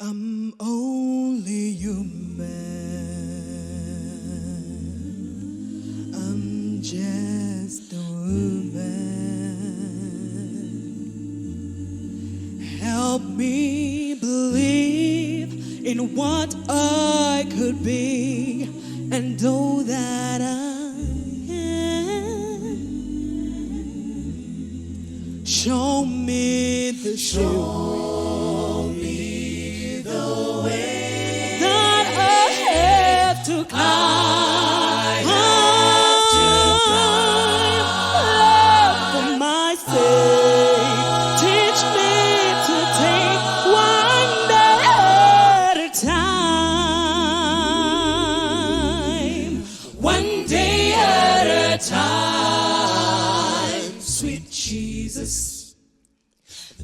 I'm only human. I'm just a woman. Help me believe in what I could be and all that I am. Show me the show me the way that I have to climb. Love for my sake, teach me to take one day at a time. One day at a time, sweet Jesus.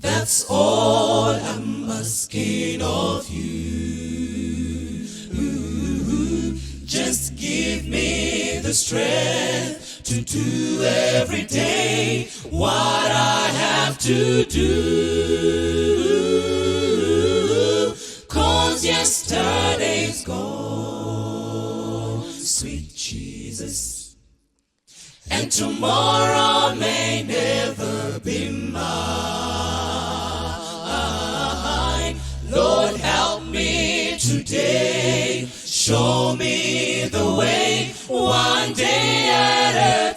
That's all I'm asking of you. Just give me the strength to do every day what I have to do. 'Cause yesterday's gone, sweet Jesus. And tomorrow may never be mine. Lord, help me today. Show me the way, one day at a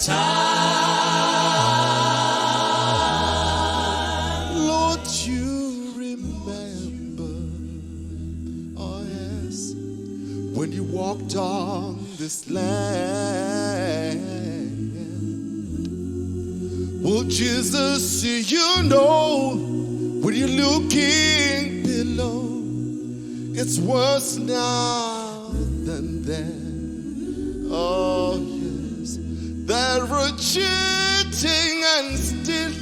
time. Lord, you remember, oh yes, when you walked on this land. Well, Jesus, you know when you're looking below, it's worse now than then. Oh, yes, they're cheating and stealing.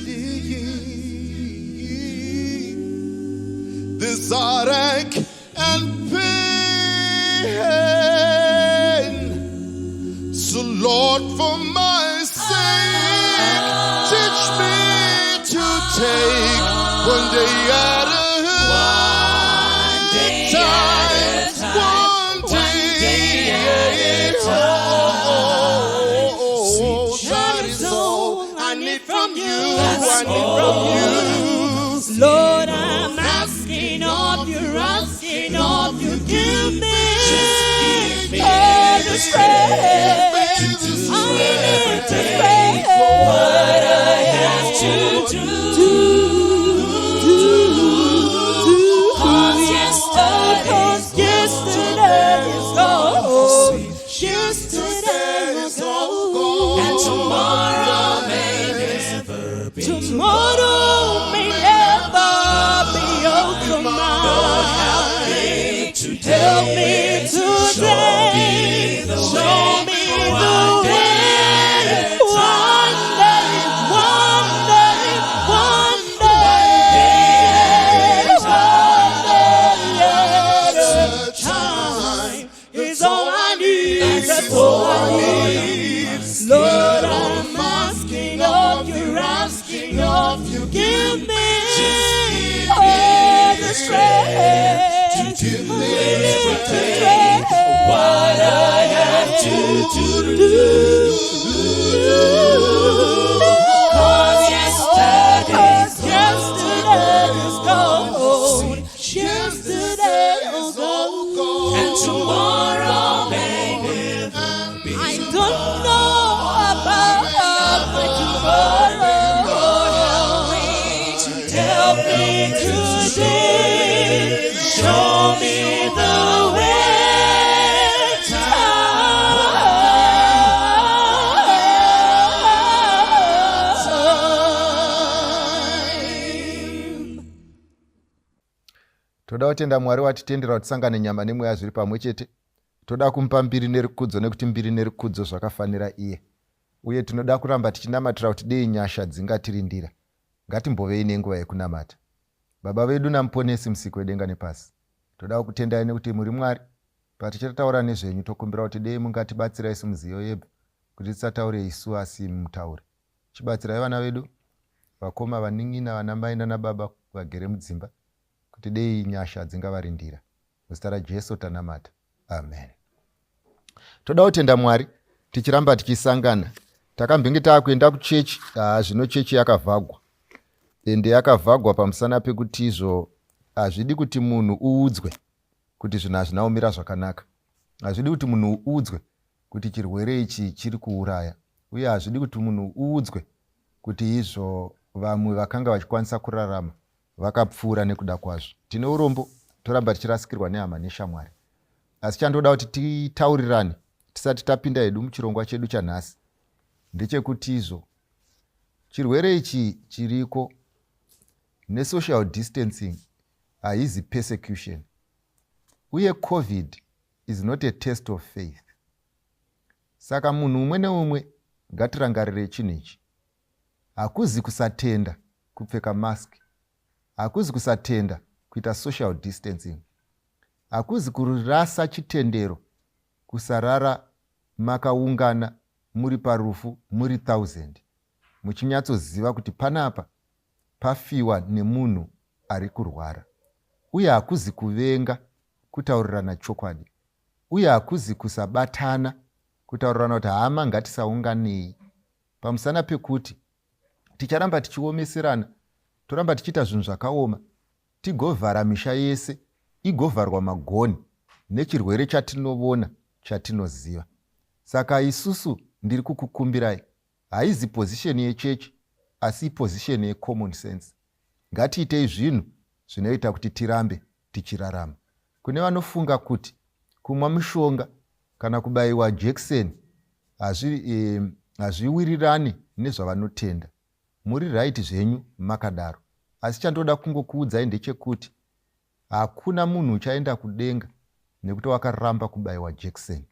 This heartache and pain. So, Lord, for my sake, teach me to take one day at a Day time. at a time. One day at a Oh, oh, oh, that is all I need from you. I need from you. Lord, I'm asking of you, asking of you, give me, Just give me all the strength. to do I need the every strength. What I have to do, do, do. 'Cause yesterday is gone. Yesterday is gone. And tomorrow may never be. Tomorrow may never be also mine. Help me today. Show me the way. One day, one day, one day, one day at a time is all I need. That's all I need. Lord, I'm asking of you, asking of you, give me all the strength to do every day what I have to do. 'Cause yesterday's yesterday is gone. Yesterday is gone. And tomorrow may never be. I don't know about my tomorrow. Help me today. Show me the way. Time. Toda kutenda Mwari watitendera kuti tisangane nyama nemweya zviri pamwe chete. Toda kumupa mbiri nerukudzo nekuti mbiri nerukudzo zvakafanira iye. Uye tinoda kuramba tichinamatira kuti dei nyasha dzingatirindira. Ngatimbovei nenguva yekunamata. Baba vedu naMuponesi, Musiki wedenga nepasi, toda kukutendai nekuti muri Mwari. Patichataura nezvenyu, tokumbira kuti dei mungatibatsira isu muziyo yebvu kuti tisataure isu asi mutaure. Chibatsirai vana vedu, vakoma, vanin'ina, vana mai nanababa vagere mudzimba. kuti dei nyasha dzingavarindira. Muzita raJesu tanamata. Amen. Toda kutenda Mwari tichiramba tichisangana. Takambenge taakuenda kuchechi, ah, zvino chechi yakavhagwa. Ende yakavhagwa pamusana pekuti izvo hazvidi kuti munhu uudzwe kuti zvinhu hazvina kumira zvakanaka. Hazvidi kuti munhu uudzwe kuti chirwere ichi chiri kuuraya uye hazvidi kuti munhu uudzwe kuti izvo vamwe vakanga vachikwanisa kurarama vakapfuura nekuda kwazvo. Tine urombo toramba tichirasikirwa nehama neshamwari. Asi chandoda kuti titaurirane tisati tapinda hedu muchirongwa chedu chanhasi ndechekuti izvo chirwere ichi chiriko nesocial distancing haizi persecution uye covid is not a test of faith. Saka munhu umwe neumwe ngatirangarire chinhu ichi. Hakuzi kusatenda kupfeka mask. Hakuzi kusatenda kuita social distancing. Hakuzi kurasa chitendero kusarara makaungana muri parufu muri thousand muchinyatsoziva kuti panapa pafiwa nemunhu ari kurwara. Uye hakuzi kuvenga kutaurirana chokwadi. Uye hakuzi kusabatana kutaurirana kuti hama ngatisaunganei pamusana pekuti ticharamba tichiomeserana toramba tichiita zvinhu zvakaoma tigovhara misha yese igovharwa magonhi nechirwere chatinovona chatinoziva saka isusu ndiri kukukumbirai haizi position yechechi asi iposition yecommon sense ngatiitei zvinhu zvinoita kuti tirambe tichirarama kune vanofunga kuti kumwa mishonga kana kubaiwa jekiseni hazviwirirani eh, nezvavanotenda muri right zvenyu makadaro asi chandoda kungokuudzai ndechekuti hakuna munhu uchaenda kudenga nekuti wakaramba kubaiwa jekiseni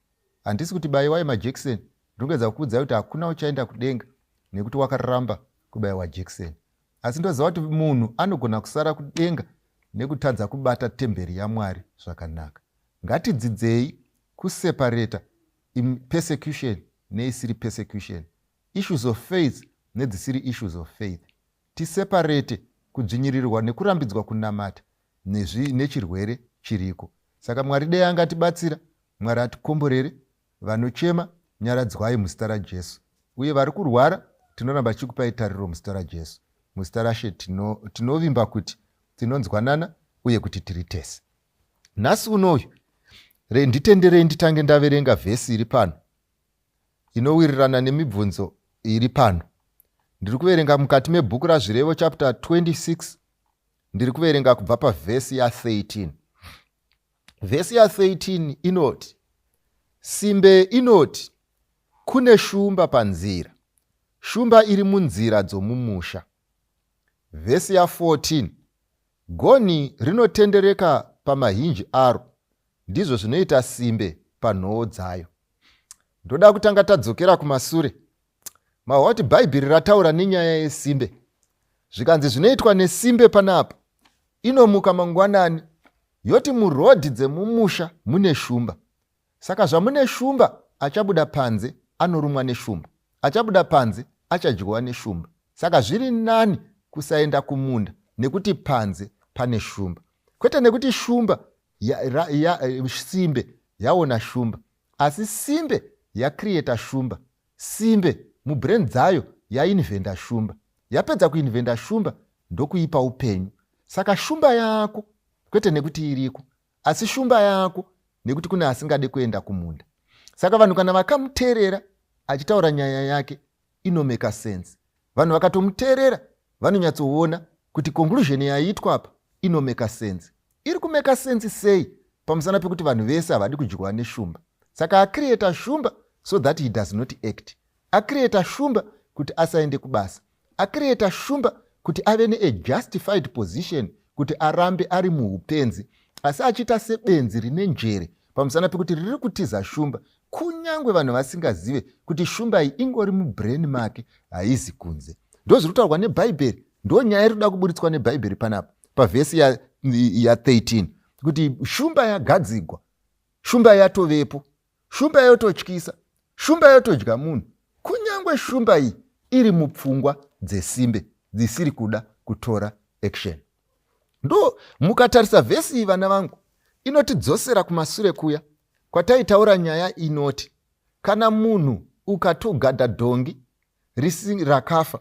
handisi kuti baiwai majekiseni ndinongedza kukuudzai kuti hakuna uchaenda kudenga nekuti wakaramba kubaiwa jekiseni asi ndoziva kuti munhu anogona kusara kudenga nekutadza kubata temberi yamwari zvakanaka ngatidzidzei kuseparata persecution neisiri persecution issues of faith nedzisiri issues of faith tiseparate kudzvinyirirwa nekurambidzwa kunamata nechirwere chiriko saka mwari dei angatibatsira mwari atikomborere vanochema nyaradzwai muzita rajesu uye vari kurwara tinoramba tichikupai tariro muzita rajesu muzita rashe tinovimba tino kuti tinonzwanana uye kuti tiri tese nhasi unoyu nditenderei nditange ndaverenga vhesi iri pano inowirirana nemibvunzo iri pano ndiri kuverenga mukati mebhuku razvirevo chapter 26 ndiri kuverenga kubva pavhesi ya13 vhesi ya13 inoti simbe inoti kune shumba panzira shumba iri munzira dzomumusha vhesi ya14 Gonhi rinotendereka pamahinji aro, ndizvo zvinoita simbe panhowo dzayo. Ndoda kutanga tadzokera kumasure. Mahwa kuti Bhaibheri rataura nenyaya yesimbe. Zvikanzi zvinoitwa nesimbe panapa. Inomuka mangwanani yoti murodhi dzemumusha mune shumba. Saka zvamune shumba achabuda panze anorumwa neshumba, achabuda panze achadyiwa neshumba. Saka zviri nani kusaenda kumunda nekuti panze pane shumba, kwete nekuti shumba ya, ra, ya, eh, simbe yaona shumba, asi simbe yakreata shumba. Simbe mubrain dzayo yainvenda shumba, yapedza kuinvenda shumba ndokuipa upenyu. Saka shumba yako kwete nekuti iriko asi shumba yako nekuti kune asingade kuenda kumunda saka vanhu kana vakamuteerera achitaura nyaya yake inomeka sense vanhu vakatomuteerera vanonyatsoona kuti conclusion yaitwa apa inomeka sense iri kumeka sense sei pamusana pekuti vanhu vese havadi kudyiwa neshumba saka acreata shumba so that he does not act acreata shumba kuti asaende kubasa Acreata shumba kuti ave ne a justified position kuti arambe ari muhupenzi asi achiita sebenzi rine njere pamusana pekuti riri kutiza shumba kunyange vanhu vasingazive kuti shumba iyi ingori mubrain make haizi kunze ndozviri kutaurwa nebhaibheri ndo nyaya iri kuda kuburitswa nebhaibheri panapa pavhesi ya, ya 13 kuti shumba yagadzigwa shumba yatovepo Shumba yototyisa, shumba yotodya munhu, kunyange shumba iyi iri mupfungwa dzesimbe dzisiri kuda kutora action. Ndo mukatarisa vhesi iyi, vana vangu, inotidzosera kumasure kuya kwataitaura nyaya inoti kana munhu ukatogadha dhongi risi rakafa,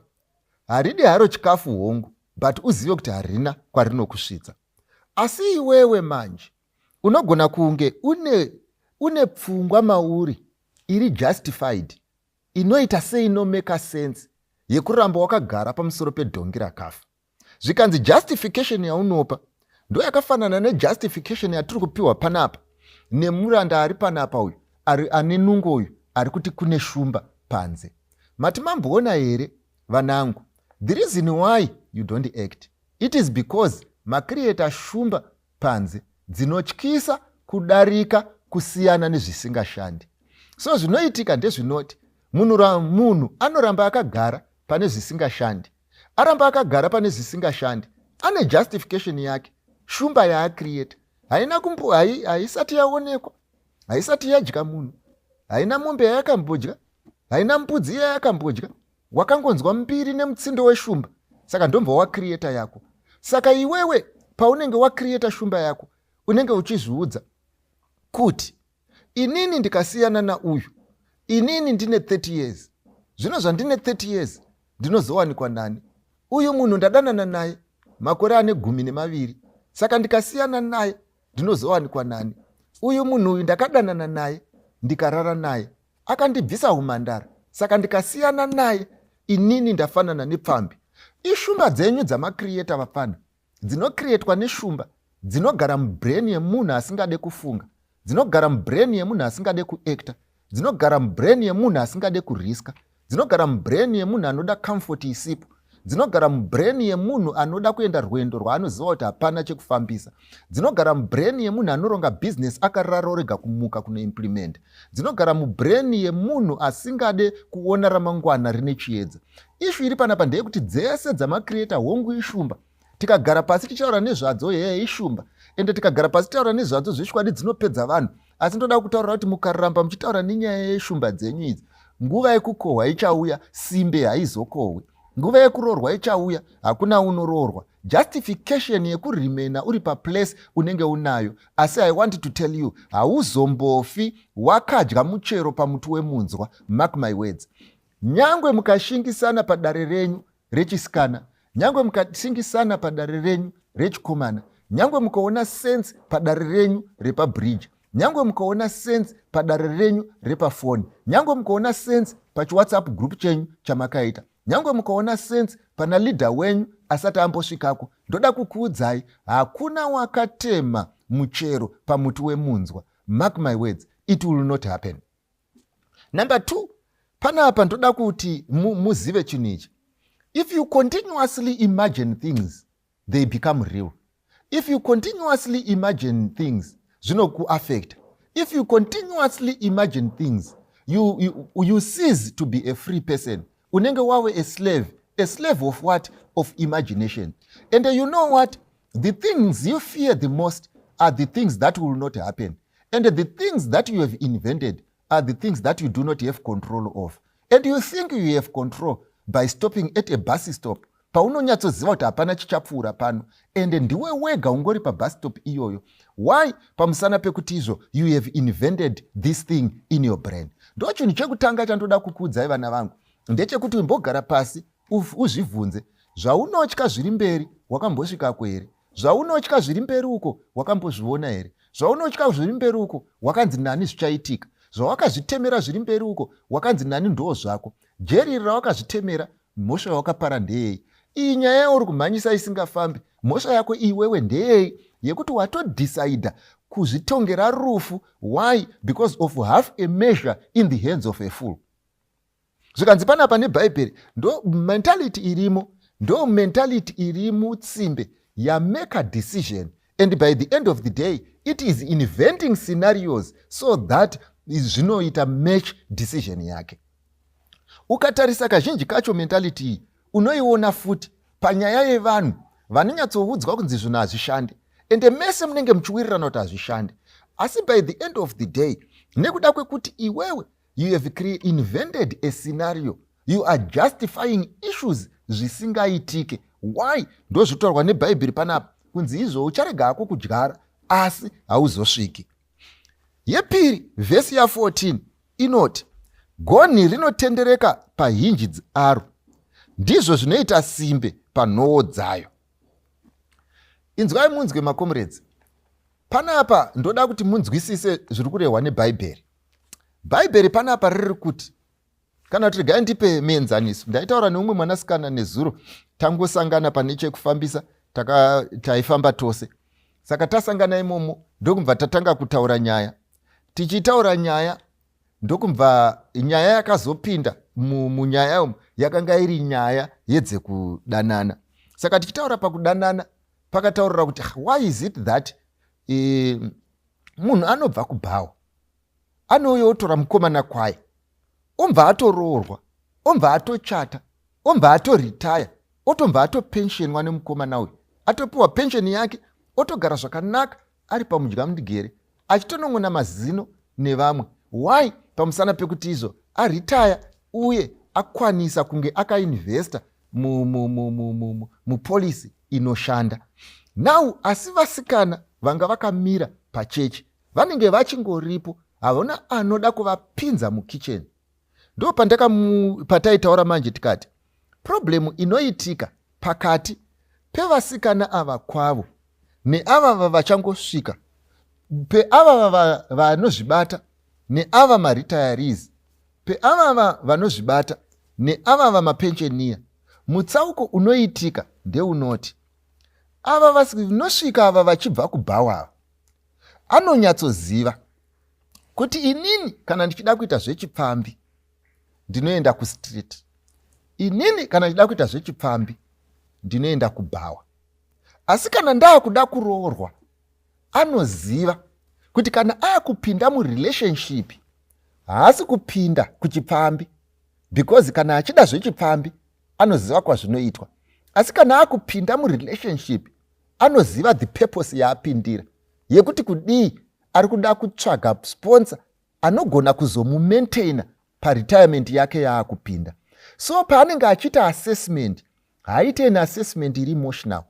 haridi haro chikafu, hongu, but uzive kuti harina kwarinokusvitsa. Asi iwewe manje unogona kunge une pfungwa mauri iri justified, inoita seinomeka sense, yekuramba wakagara pamusoro pedhongi rakafa. Zvikanzi justification yaunopa ndo yakafanana nejustification yatiri kupiwa panapa nemuranda ari panapa uyu, ari ane nungo uyu, ari kuti kune shumba panze. Mati mamboona here, vanangu? The reason why you don't act, it is because macreata shumba panze dzinotyisa kudarika kusiyana nezvisingashandi. So zvinoitika ndezvinoti munhu anoramba akagara pane zvisingashandi. Aramba akagara pane zvisingashandi, ane justification yake. Shumba yaacreata haina kumbo, haisati yaonekwa, haisati yadya munhu, haina mombe yayakambodya, haina mbudzi yayakambodya. Wakangonzwa mbiri nemutsindo weshumba, saka ndombva wacreata yako. Saka iwewe paunenge wacreata shumba yako, unenge uchizviudza kuti inini ndikasiyana nauyu, inini ndine 30 years, zvino zvandine 30 years ndinozowanikwa nani? Uyu munhu ndadanana naye makore ane 12, saka ndikasiyana naye ndinozowanikwa nani? Uyu munhu uyu ndakadanana naye, ndikarara naye, akandibvisa umhandara, saka ndikasiyana naye inini ndafanana nepfambi. Ishumba dzenyu dzamacreata, vapfana, dzinocreatwa neshumba dzinogara mubrain yemunhu asingade kufunga, dzinogara mubrain yemunhu asingade kuacta, dzinogara mubrain yemunhu asingade kuriska, dzinogara mubrain yemunhu anoda comfort isipo, dzinogara mubrain yemunhu anoda kuenda rwendo rwaanoziva kuti hapana chekufambisa, dzinogara mubrain yemunhu anoronga bhizinesi akarara orega kumuka kunoimplementa, dzinogara mubrain yemunhu asingade kuona ramangwana rine chiedza. Issue iri panapa ndeyekuti dzese dzamacreata, hongu, ishumba. Tikagara pasi tichitaura nezvadzo, yeye, ishumba, ende tikagara pasi tichitaura nezvadzo zvechokwadi dzinopedza vanhu. Asi ndoda kutaurira kuti mukaramba muchitaura nenyaya yeshumba dzenyu idzi, nguva yekukohwa ichauya, simbe haizokohwi. Nguva yekuroorwa ichauya, hakuna unoroorwa. Justification yekuremaina uri paplace unenge unayo, asi I want to tell you, hauzombofi wakadya muchero pamuti wemunzwa. Mark my words, nyangwe mukashingisana padare renyu rechisikana, nyangwe mukashingisana padare renyu rechikomana, nyangwe mukaona sense padare renyu repabridge, nyangwe mukaona sense padare renyu repafoni, nyangwe mukaona sense pachiWhatsApp group chenyu chamakaita, nyangwe mukaona sense pana leader wenyu asati ambosvikako, ndoda kukuudzai, hakuna wakatema muchero pamuti wemunzwa. Mark my words, it will not happen. Number two, panapa ndoda kuti muzive chinhu ichi: if you continuously imagine things, they become real. If you continuously imagine things, zvinokuaffecta. If you continuously imagine things, you cease to be a free person. Unenge wave a slave. A slave of what? Of imagination. And you know what? The things you fear the most are the things that will not happen, and the things that you have invented are the things that you do not have control of. And you think you have control by stopping at a bus stop paunonyatsoziva kuti hapana chichapfuura pano, ende ndiwe wega ungori pabus stop iyoyo. Why? Pamusana pekuti izvo you have invented this thing in your brain. Ndo chinhu chekutanga chandoda kukuudzai, vana vangu, ndechekuti umbogara pasi uzvibvunze: zvaunotya zviri mberi, wakambosvikako here? Zvaunotya zviri mberi uko, wakambozviona here? Zvaunotya zviri mberi uko, wakanzi nani zvichaitika? Zvawakazvitemera zviri mberi uko, wakanzi nani ndo zvako? Jeri iri rawakazvitemera, mhosva yawakapara ndeyei? Iyi nyaya yauri kumhanyisa isingafambi, mhosva yako iwewe ndeyei, yekuti watodhisaidha kuzvitongera rufu? Why? Because of half a measure in the hands of a fool. Zvikanzi panapa nebhaibheri, ndo mentality irimo, ndo mentality iri mutsimbe yamake a decision, and by the end of the day it is inventing scenarios so that zvinoita match decision yake. Ukatarisa kazhinji kacho mentality iyi unoiona futi panyaya yevanhu vanonyatsoudzwa kunzi zvinhu hazvishandi, ende mese munenge muchiwirirana kuti hazvishandi, asi by the end of the day, nekuda kwekuti iwewe you have invented a scenario, you are justifying issues zvisingaitike. Why? Ndozvitaurwa nebhaibheri panapa kuti Kunzi izvo ucharega hako kudyara, asi hauzosviki. Yepiri, vhesi ya14 inoti, Gonhi rinotendereka pahinji aro, ndizvo zvinoita simbe panhowo dzayo. Inzwai munzwe, makomuredzi. Panapa ndoda kuti munzwisise zviri kurehwa neBhaibheri. Bhaibheri panapa riri kuti, kana kuti regai ndipe muenzaniso. Ndaitaura neumwe mwanasikana nezuro, tangosangana pane chekufambisa, taifamba tose. Saka tasangana imomo, ndokubva tatanga kutaura nyaya. Tichitaura nyaya, ndokubva nyaya yakazopinda munyaya umu yakanga iri nyaya yedzekudanana. Saka tichitaura pakudanana, pakataurira kuti, why is it that munhu anobva kubhawa, anouya otora mukomana kwaye, obva atoroorwa, obva atochata, obva atoritaya, otobva atopensionwa nemukomana uyu, atopiwa pensheni yake, otogara zvakanaka ari pamudya mudigere, achitonong'ona mazino nevamwe? Why? Pamusana pekuti izvo aritaya uye akwanisa kunge akainvesta mupolicy inoshanda now. Asi vasikana vanga vakamira pachechi vanenge vachingoripo, havana anoda kuvapinza mukicheni. Ndo pataitaura manje, tikati problem inoitika pakati pevasikana ava kwavo neavava vachangosvika, peavava vanozvibata neava maretirees, peavava vanozvibata neavava mapensioner, mutsauko unoitika ndeunoti ava vanosvika, ava vachibva kubhawa ava, anonyatsoziva kuti inini kana ndichida kuita zvechipfambi ndinoenda kustreet, inini kana ndichida kuita zvechipfambi ndinoenda kubhawa. Asi kana ndaakuda kuroorwa, anoziva kuti kana aakupinda murelationship haasi kupinda kuchipfambi, because kana achida zvechipfambi anoziva kwazvinoitwa. Asi kana akupinda murelationship, anoziva the purpose yaapindira, yekuti kudii, ari kuda kutsvaga sponsor anogona kuzomumaintaina paretirement yake yaakupinda. So paanenge achiita assessment, haaite an assessment iri emotional.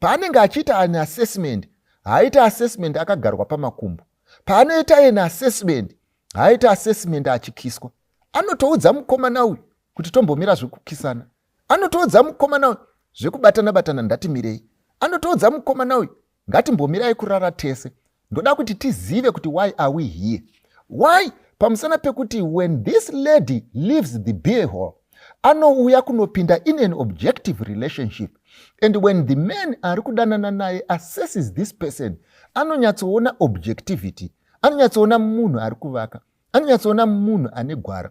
Paanenge achiita an assessment, haaite assessment akagarwa pamakumbo. Paanoita an assessment, haaite assessment achikiswa. Anotoudza mukomana uyu kuti tombomira zvekukisana. Anotoudza mukomana uyu zvekubatana batana, ndatimirei. Anotoudza mukomana uyu, ngatimbomirai kurara tese, ndoda kuti tizive kuti why are we here. Why? Pamusana pekuti when this lady leaves the beer hall, anouya kunopinda in an objective relationship, and when the man ari kudanana naye assesses this person, anonyatsoona objectivity, anonyatsoona munhu ari kuvaka, anonyatsoona munhu ane gwara,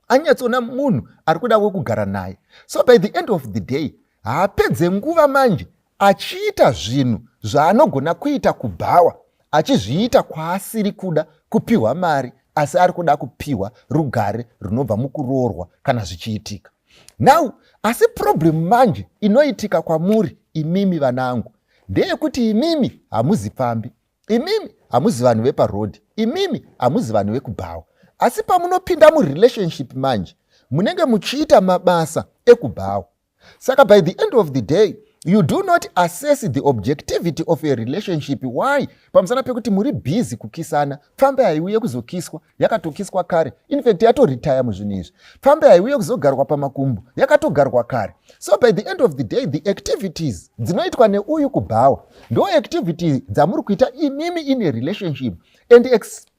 anyatsoona munhu ari kuda wekugara naye. So by the end of the day, haapedze nguva manje achiita zvinhu zvaanogona kuita kubhawa, achizviita kwaasiri kuda kupiwa mari, asi ari kuda kupiwa rugare runobva mukuroorwa kana zvichiitika now. Asi problem manje inoitika kwamuri imimi vanangu ndeyekuti imimi hamuzi pfambi, imimi hamuzi vanhu veparodhi, imimi hamuzi vanhu vekubhawa. Asi pamunopinda murelationship manje, munenge muchiita mabasa ekubhawa. Saka by the end of the day, you do not assess the objectivity of a relationship. Why? Pamusana pekuti muri busy kukisana. Pfambi haiuye kuzokiswa, yakatokiswa kare. Infact, yatoritaya muzvinhu izvi. Pfambi haiuye kuzogarwa pamakumbo, yakatogarwa kare. So by the end of the day, the activities dzinoitwa neuyu kubhawa ndo activity dzamuri kuita imimi in a relationship, and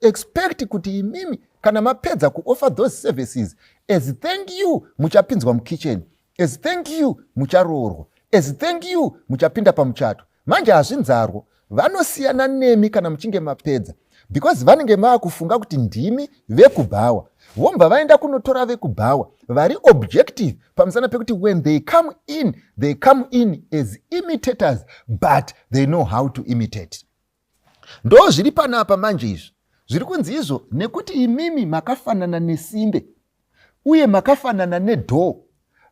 expect kuti imimi kana mapedza kuoffer those services, as thank you muchapinzwa mukitchen, as thank you mucharoorwa, as thank you muchapinda pamuchato. Manje hazvinzarwo, vanosiyana nemi kana muchinge mapedza, because vanenge maakufunga kuti ndimi vekubhawa. Vombva vaenda kunotora vekubhawa vari objective, pamusana pekuti when they come in, they come in as imitators, but they know how to imitate. Ndo zviri panapa manje. Izvi zviri kunzi izvo nekuti imimi makafanana nesimbe uye makafanana nedoor.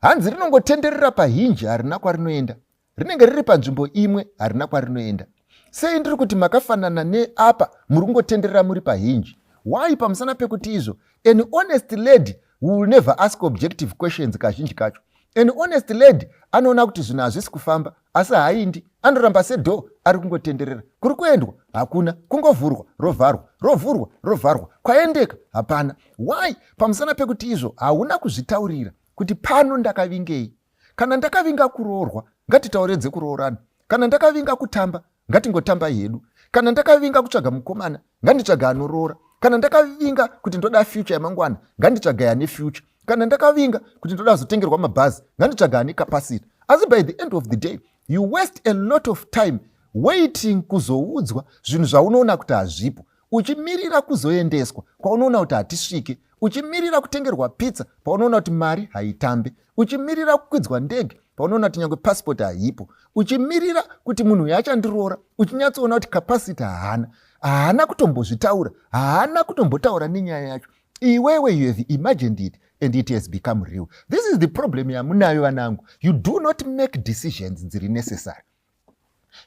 Hanzi rinongotenderera pahinji, harina kwarinoenda, rinenge riri panzvimbo imwe, harina kwarinoenda. Sei ndiri kuti makafanana neapa muri kungotenderera muri pahinji? Why? Pamusana pekuti izvo an honest lady will never ask objective questions kazhinji kacho. An honest lady anoona kuti zvinhu hazvisi kufamba, asi haaindi, anoramba sedhoo ari kungotenderera. Kuri kuendwa hakuna, kungovhurwa rovharwa, rovhurwa rovharwa, kwaendeka hapana. Why? Pamusana pekuti izvo hauna kuzvitaurira kuti pano ndakavingei. Kana ndakavinga kuroorwa, ngatitaure dzekuroorana. Kana ndakavinga kutamba, ngatingotamba hedu. Kana ndakavinga kutsvaga mukomana, nganditsvaga anoroora. Kana ndakavinga kuti ndoda future yamangwana, nganditsvaga yane future. Kana ndakavinga kuti ndoda kuzotengerwa mabhazi, nganditsvaga ane capacity. Asi by the end of the day, you waste a lot of time waiting kuzoudzwa zvinhu zvaunoona kuti hazvipo, uchimirira kuzoendeswa kwaunoona kuti hatisvike, uchimirira kutengerwa pizza paunoona kuti mari haitambe, uchimirira kukwidzwa ndege paunoona kuti nyange passport haipo, uchimirira kuti munhu uyu achandiroora, uchinyatsoona kuti capacity haana, haana kutombozvitaura, haana kutombotaura nenyaya yacho. Iwewe, you have imagined it and it has become real. This is the problem yamunayo, vanangu. You do not make decisions dziri necessary.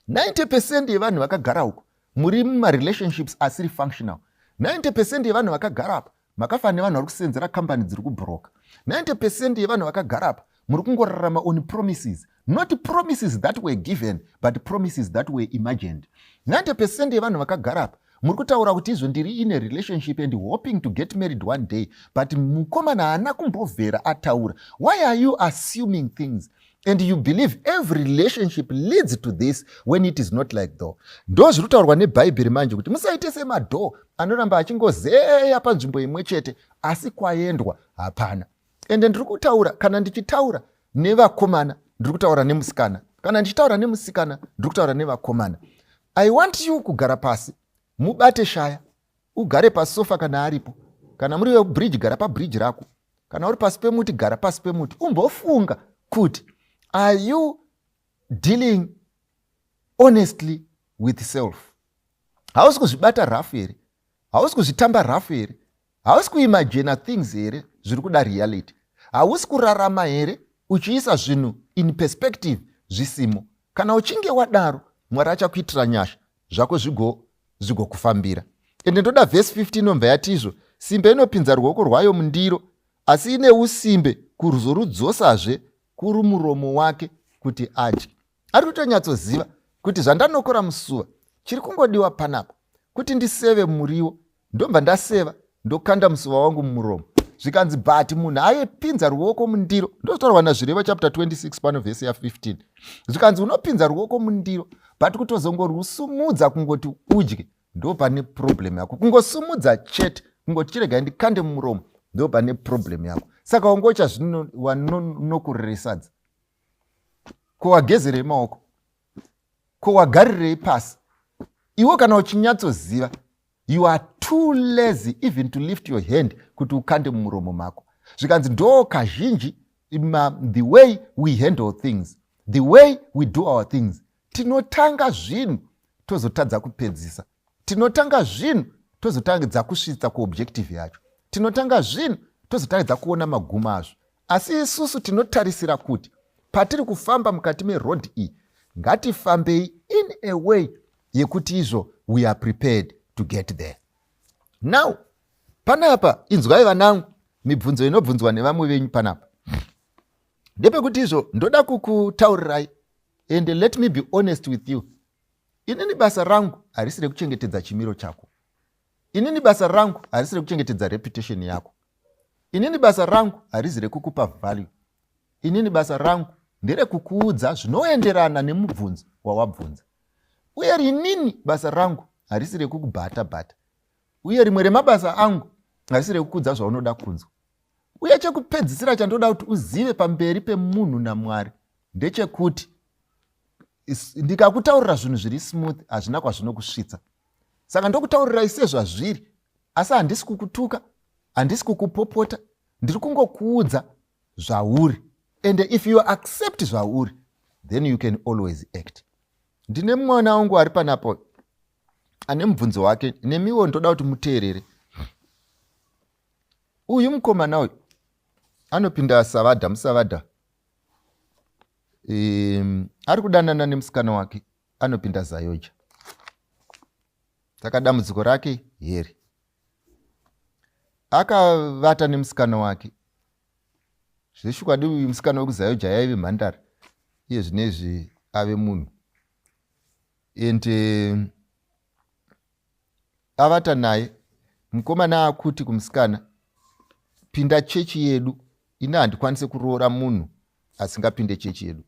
90% yevanhu vakagara uko muri mumarelationships asiri functional. 90% yevanhu vakagara apa makafanana nevanhu vari kusenzera kambani dziri kubroka. 90% yevanhu vakagara apa muri kungorarama on promises, not promises that were given, but promises that were imagined. 90% yevanhu vakagara apa muri kutaura kuti izvo ndiri in a relationship and hoping to get married one day, but mukomana haana kumbovhera ataura. Why are you assuming things and you believe every relationship leads to this when it is not like though? Ndo zviri kutaurwa nebhaibheri manje kuti musaite semadhoo anoramba achingozeya panzvimbo imwe chete, asi kwaendwa hapana. Ende ndiri kutaura, kana ndichitaura nevakomana, ndiri kutaura nemusikana. Kana ndichitaura nemusikana, ndiri kutaura nevakomana. I want you kugara pasi, mubate shaya, ugare pasofa kana aripo. Kana muri webridge, gara pabridge rako. Kana uri pasi pemuti, gara pasi pemuti, umbofunga kuti are you dealing honestly with self? Hausi kuzvibata rafu here? Hausi kuzvitamba rafu here? Hausi kuimagina things here zviri kuda reality? Hausi kurarama here uchiisa zvinhu in perspective zvisimo? Kana uchinge wadaro, Mwari achakuitira nyasha, zvako zvigokufambira. Ende ndoda vhesi 15, inobva yati izvo simbe inopinza ruoko rwayo mundiro, asi ine usimbe kuzorudzosazve kuri muromo wake kuti adye. Ari kutonyatsoziva kuti zvandanokora musuva, chiri kungodiwa panapa kuti ndiseve muriwo, ndobva ndaseva, ndokanda musuva wangu mumuromo. Zvikanzi, but munhu aipinza ruoko mundiro, ndotaurwa naZvirevo chapter 26 pano, vhesi ya15, zvikanzi unopinza ruoko mundiro, but kutozongorusumudza kungoti udye, ndo pane problem yako. Kungosumudza chete, kungoti chiregai ndikande mumuromo, ndo pane problem yako. Saka wangocha wanokurire sadza, ko wagezerei maoko? Ko wagarirei pasi iwe kana uchinyatsoziva you are too lazy even to lift your hand kuti ukande mumuromo mako? Zvikanzi ndo kazhinji the way we handle things, the way we do our things, tinotanga zvinhu tozotadza kupedzisa, tinotanga zvinhu tozotangidza kusvitsa kuobjective yacho, tinotanga zvinhu tozotangidza kuona magumo azvo. Asi isusu tinotarisira kuti patiri kufamba mukati meroad iyi, ngatifambei in a way yekuti izvo we are prepared to get there. Now panapa, inzwai vanangu, mibvunzo inobvunzwa nevamwe venyu panapa ndepekuti izvo ndoda kukutaurirai, and let me be honest with you. Inini basa rangu harisi rekuchengetedza chimiro chako. Inini basa rangu harisi rekuchengetedza reputation yako. Inini basa rangu harisi rekukupa value. Inini basa rangu nderekukuudza zvinoenderana nemubvunzo wawabvunza. Uye rinini basa rangu harisi rekukubhata bhata. Uye rimwe remabasa angu harisi rekukudza zvaunoda kunzwa. Uye chekupedzisira chandoda kuti uzive pamberi pemunhu naMwari ndechekuti ndikakutaurira zvinhu zviri smooth, hazvina kwazvinokusvitsa. Saka ndokutaurirai sezvazviri, asi handisi kukutuka, handisi kukupopota, ndiri kungokuudza zvauri. And if you accept zvauri, then you can always act. Ndine mwana wangu ari panapo ane mubvunzo wake, nemiwo ndoda kuti muteerere. Uyu mukomana uyu anopinda savadha musavadha, ari kudanana nemusikana wake anopinda ZAOGA. Saka dambudziko rake here, akavata nemusikana wake. Zveshukwadi uyu musikana wekuZayoja yaive mhandara, iye zvinezvi ave munhu. And avata naye, mukomana akuti kumusikana, pinda chechi yedu, ini handikwanise kuroora munhu asingapinde chechi yedu.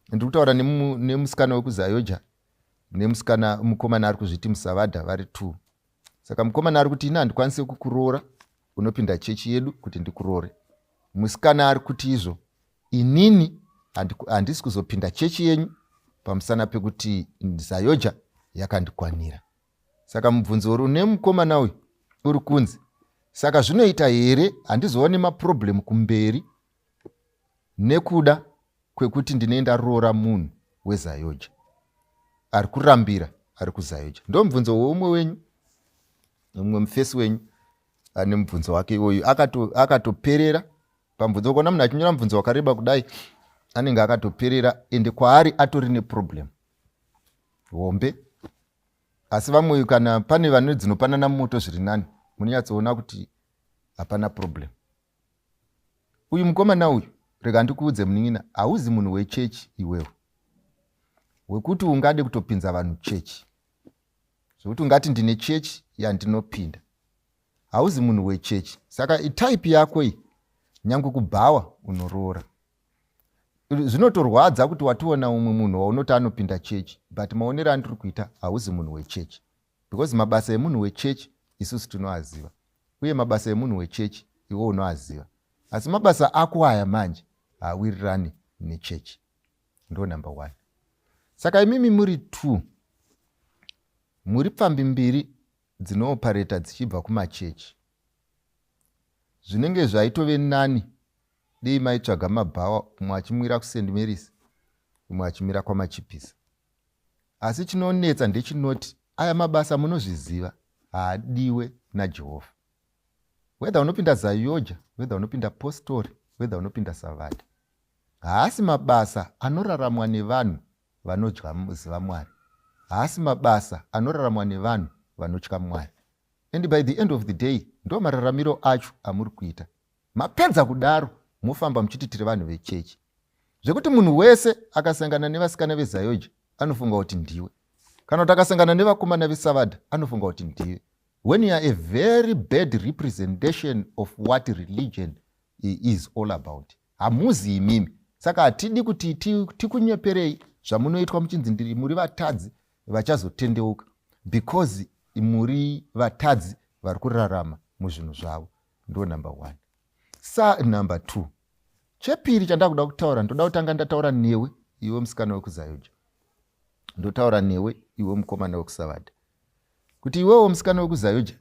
Ndiri kutaura nemusikana wekuZayoja nemusikana, mukomana ari kuzviti musavadha, vari two. Saka mukomana ari kuti, ini handikwanise kukuroora, unopinda chechi yedu kuti ndikuroore. Musikana ari kuti, izvo inini handisi kuzopinda chechi yenyu pamusana pekuti ZAOGA yakandikwanira. Saka mubvunzo uri une mukomana uyu uri kunzi, saka zvinoita here handizoone maproblem kumberi nekuda kwekuti ndine ndaroora munhu weZAOGA ari kurambira ari kuZAOGA? Ndo mubvunzo weumwe wenyu, mumwe mufesi wenyu ane mubvunzo wake iwoyu. Akatoperera pamubvunzo. Ukaona munhu achinyora mubvunzo wakareba kudai, anenge akatoperera, ende kwaari atori neproblem hombe. Asi vamwe, kana pane vane dzinopanana moto zviri nani, munonyatsoona kuti hapana problem. Uyu mukomana uyu, rega ndikuudze munin'ina, hauzi munhu wechechi iwewe wekuti ungade kutopinza vanhu chechi, zvekuti ungati ndine chechi yandinopinda. Hauzi munhu wechechi. Saka itype yako iyi, nyange kubhawa unoroora. Zvinotorwadza kuti wationa umwe munhu waunoti anopinda chechi, but maonero andiri kuita, hauzi munhu wechechi, because mabasa emunhu wechechi isusu tinoaziva, uye mabasa emunhu wechechi iwe unoaziva, asi mabasa ako aya manje haawirirani nechechi. Ndo number one. Saka imimi muri two, muri pfambi mbiri dzinoopareta dzichibva kumachechi. Zvinenge zvaitove nani dei maitsvaga mabhawa, umwe achimwira kuSt Marys, umwe achimira kwaMachipisa. Asi chinonetsa ndechinoti aya mabasa, munozviziva, haadiwe naJehovha. Whether unopinda ZAOGA, whether unopinda postori, whether unopinda Savada, haasi mabasa anoraramwa nevanhu vanodya ziva Mwari, haasi mabasa anoraramwa nevanhu vanotya Mwari. And by the end of the day, ndo mararamiro acho amuri kuita. Mapedza kudaro, mofamba muchiti tiri vanhu vechechi, zvekuti munhu wese akasangana nevasikana veZAOGA anofunga kuti ndiwe, kana kuti akasangana nevakomana veSavadha anofunga kuti ndiwe, when you are a very bad representation of what religion is all about. Hamuzi imimi. Saka hatidi kuti tikunyeperei zvamunoitwa muchinzi ndiri muri vatadzi vachazotendeuka, because muri vatadzi vari kurarama muzvinhu zvavo. Ndo number one. Sa number two, chepiri chandakuda kutaura, ndoda kutanga ndataura newe iwe musikana wekuZAOGA, ndotaura newe iwe mukomana wekuSavadha, kuti iwewo musikana wekuZAOGA,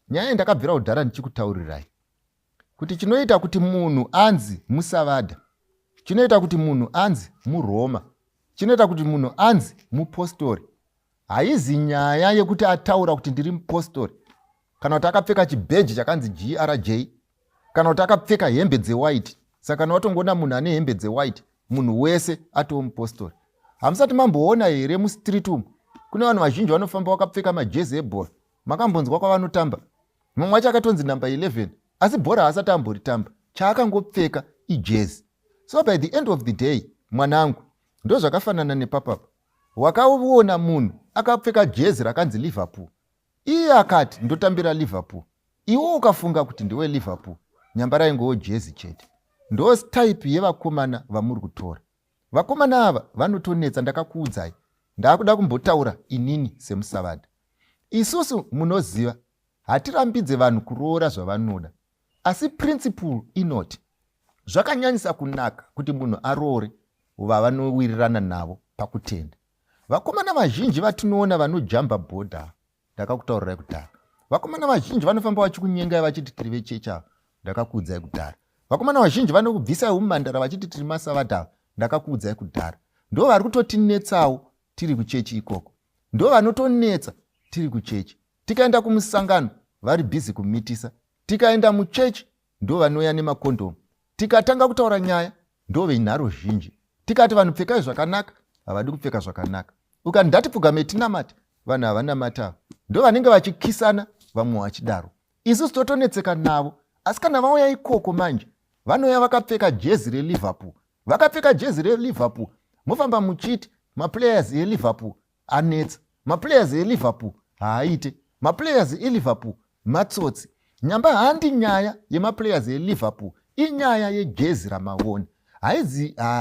nyaya yandakabvira kudhara ndichikutaurirai kuti chinoita kuti munhu anzi musavadha, chinoita kuti munhu anzi muroma, chinoita kuti munhu anzi mupostori, haizi nyaya yekuti ataura kuti ndiri mupostori, kana kuti akapfeka chibheji chakanzi GRJ, kana kuti akapfeka hembe dzewhite. Saka kana watongoona munhu ane hembe dzewhite, munhu wese atoo mupostori. Hamusati mamboona here mustreet umu kune vanhu vazhinji vanofamba vakapfeka majezi ebhora? Makambonzwa kwavanotamba? Mumwe wacho akatonzi namba 11, asi bhora haasati amboritamba, chaakangopfeka ijezi. So by the end of the day, mwanangu, ndo zvakafanana nepapapa. Wakaona munhu akapfeka jezi rakanzi Liverpool, iye akati ndotambira Liverpool, iwe ukafunga kuti ndiwe Liverpool, nyamba raingowo jezi chete. Ndo type yevakomana vamuri kutora. Vakomana ava vanotonetsa. Ndakakuudzai, ndaakuda kumbotaura inini semusavadha. Isusu, munoziva, hatirambidze vanhu kuroora zvavanoda, asi principle inoti zvakanyanyisa kunaka kuti munhu aroore vavanowirirana navo pakutenda. Vakomana vazhinji vatinoona vanojamba bhodha, ndakakutaurirai kudhara. Vakomana vazhinji vanofamba vachikunyengai vachiti tiri vechechi ava, ndakakuudzai kudhara. Vakomana vazhinji vanokubvisai umandara vachiti tiri masavadha, ndakakuudzai kudhara. Ndo vari kutotinetsawo tiri kuchechi ikoko, ndo vanotonetsa tiri kuchechi. Tikaenda kumusangano, vari busy kumitisa. Tikaenda muchechi, ndo vanouya nemakondomu. Tikatanga kutaura nyaya, ndo venharo zhinji. Tikati vanhu pfekai zvakanaka, havadi kupfeka zvakanaka. Ukati ndatipfugame tinamate, vanhu havanamati. Ava ndo vanenge vachikisana, vamwe vachidaro. Isusu totonetseka navo, asi kana vauya ikoko manje, Vanouya vakapfeka jezi reLiverpool, vakapfeka jezi reLiverpool, mofamba muchiti maplayers eLiverpool anetsa, maplayers eLiverpool haaite, maplayers eLiverpool matsotsi. Nyamba handi nyaya yemaplayers eLiverpool, inyaya yejezi ramaona.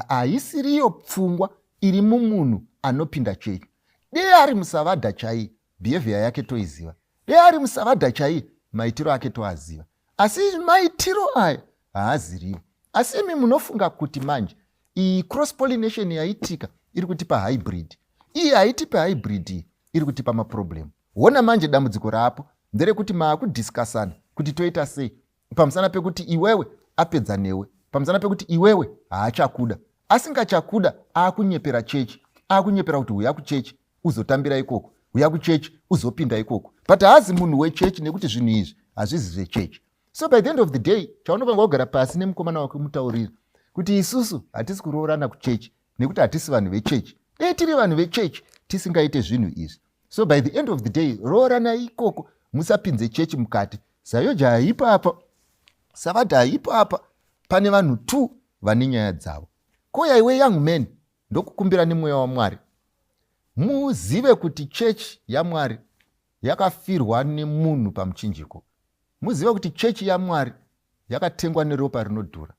Haisiriyo pfungwa iri mumunhu anopinda chechi. Dei ari musavadha chaiye, behavior yake toiziva. Dei ari musavadha chaiye, maitiro ake toaziva. Asi maitiro aya haaziriwo. Asi imi munofunga kuti manje iyi cross pollination yaitika iri kutipa hybrid. Iyi haitipe hybrid, iyi iri kutipa maproblem. Hona manje dambudziko rapo nderekuti maakudiscussana kuti toita sei pamusana pekuti iwewe apedza newe, pamusana pekuti iwewe haachakuda. Asingachakuda aakunyepera chechi, aakunyepera kuti huya kuchechi uzotambira ikoko, huya kuchechi uzopinda ikoko, but haazi munhu wechechi nekuti zvinhu izvi hazvizi zvechechi. So by the end of the day, chaunofanirwa kugara pasi nemukomana wako mutaurira kuti isusu hatisi kuroorana kuchechi nekuti hatisi vanhu vechechi. Dei tiri vanhu vechechi tisingaite zvinhu izvi. So by the end of the day, rooranai ikoko, musapinze chechi mukati. Zayoja haipo apa, Savadha haipo apa, pane vanhu 2 vane nyaya dzavo. Koya iwe young man, ndokukumbira nemweya waMwari, muzive kuti chechi yaMwari yakafirwa nemunhu pamuchinjiko. Muzive kuti chechi yaMwari yakatengwa neropa rinodhura.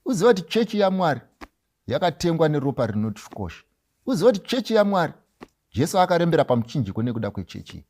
Uzive kuti chechi yaMwari yakatengwa neropa rinokosha. Uzive kuti chechi yaMwari, Jesu akarembera pamuchinjiko nekuda kwechechi.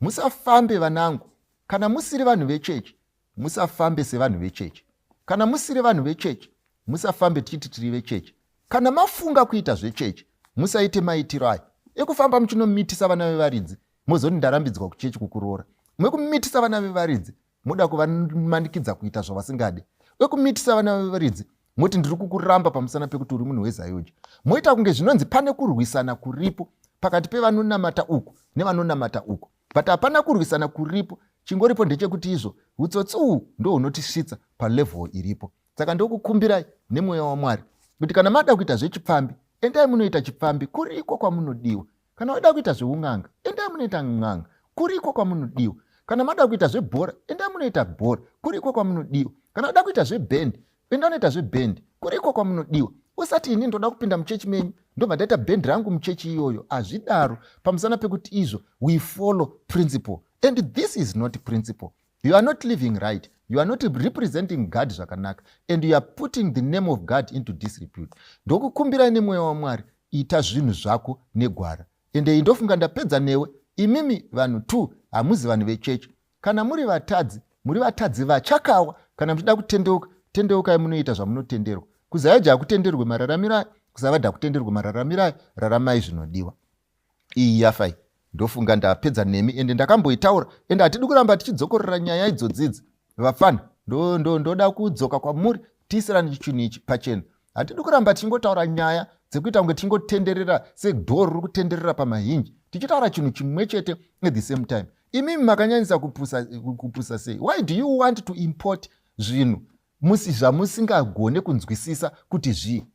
Musafambe vanangu, kana musiri vanhu vechechi, musafambe sevanhu vechechi. Kana musiri vanhu vechechi, musafambe tichiti tiri vechechi. Kana mafunga kuita zvechechi, musaite maitiro aya ekufamba muchinomitisa vana vevaridzi, mozoti ndarambidzwa kuchechi kukuroora. Mekumitisa vana vevaridzi, moda kuvamanikidza kuita zvavasingade. Wekumitisa vana vevaridzi, moti ndiri kukuramba pamusana pekuti uri munhu weZayoja. Moita kunge zvinonzi pane kurwisana kuripo pakati pevanonamata uku nevanonamata uku, but hapana kurwisana kuripo. Chingoripo ndechekuti izvo utsotsi uhu ndo hunotisvitsa palevel iripo. Saka ndokukumbirai nemweya waMwari kuti kana mada kuita zvechipfambi, endai munoita chipfambi kuriko kwamunodiwa. Kana wada kuita zveun'anga, endai munoita n'anga kuriko kwamunodiwa. Kana mada kuita zvebhora, endai munoita bhora kuriko kwamunodiwa. Kana wada kuita zvebhendi, enda unoita zvebhendi kuriko kwamunodiwa. Usati ini ndoda kupinda muchechi menyu ndobva ndaita bhendi rangu muchechi iyoyo. Hazvidaro, pamusana pekuti izvo we follow principle, and this is not principle. You are not living right, you are not representing God zvakanaka, and you are putting the name of God into disrepute. Ndokukumbirai nemweya waMwari, ita zvinhu zvako negwara. Ende ndofunga ndapedza newe. Imimi vanhu 2 hamuzi vanhu vechechi. Kana muri vatadzi, muri vatadzi vachakawa. Kana muchida kutendeuka, tendeukai munoita zvamunotenderwa. Kuzayoja hakutenderwe mararamiro ayo, kusavadha hakutenderwe mararamiro ayo. Raramai zvinodiwa. Iyi yafai, ndofunga ndapedza nemi, ende ndakamboitaura, ende hatidi kuramba tichidzokorora nyaya idzodzidzi. Vafana, ndoda kudzoka kwamuri tiisirane chinhu ichi pachena. Hatidi kuramba tichingotaura nyaya dzekuita kunge tichingotenderera sedhoo riri kutenderera pamahinji, tichitaura chinhu chimwe chete at the same time. Imimi makanyanyisa kupusa, kupusa sei? Why do you want to import zvinhu zvamusingagone kunzwisisa kuti zvii?